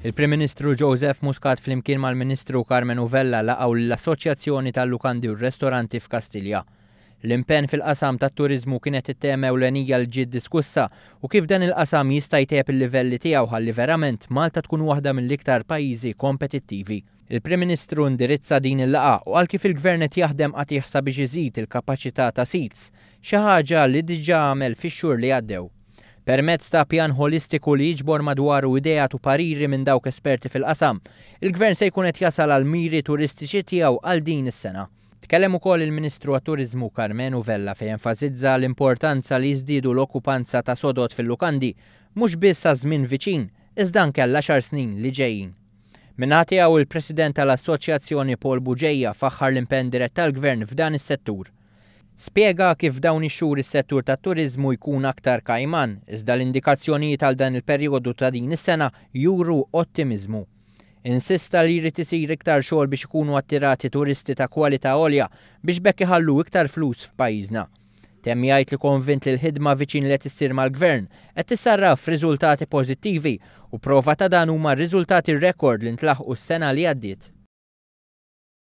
Il-Prim Ministru Joseph Muscat flimkien mal-Ministru Karmenu Vella laqgħu l-Assoċjazzjoni tal-Lukandi u r-Restoranti f'Kastilja. L-impenn fil-qasam tat-turiżmu kienet it-tema ewlenija li ġiet diskussa u kif dan il-qasam jista' jtejjeb il-livelli tiegħu ħalli verament Malta tkun waħda mill-iktar pajjiżi kompetittivi. Il-Prim Ministru indirizza din il-laqgħa u qal kif il-Gvern qed jaħdem qatigħ sabiex iżid il-kapaċità ta' seats, xi ħaġa li diġà għamel fix-xhur li għaddew. Permezz ta' pjan ħolistiku li jiġbor madwaru ideat u pariri minn dawk esperti fil-qasam, il-Gvern se jkun qed jasal għall-miri turistiċi tiegħu għal din is-sena. Tkellem ukoll il-Ministru għat-Turiżmu Karmenu Vella fejn enfasizza l-importanza li jiżdiedu l-okkupanza ta' sodod fil-lukandi, mhux biss għaż-żmien viċin, iżda anke għall-għaxar snin li ġejjin. Min-naħa tiegħu il-President tal-Assoċjazzjoni Paul Bugeja faħħar l-impenn dirett tal-Gvern f'dan is-settur. Spjega kif f'dawn ix-xhur is-settur tat-turiżmu jkun aktar kajman, iżda l-indikazzjonijiet għal dan il-perjodu ta' din is-sena juru ottimiżmu. Insista li jrid isir iktar xogħol biex ikunu attirati turisti ta' kwalità għolja biex b'hekk iħallu iktar flus f'pajjiżna. Temm jgħid li konvint li l-ħidma viċin li qed issir mal-Gvern qed tissarraf f'riżultati pożittivi u prova ta' dan huma r-riżultati rekord li ntlaħqu s-sena li għaddiet.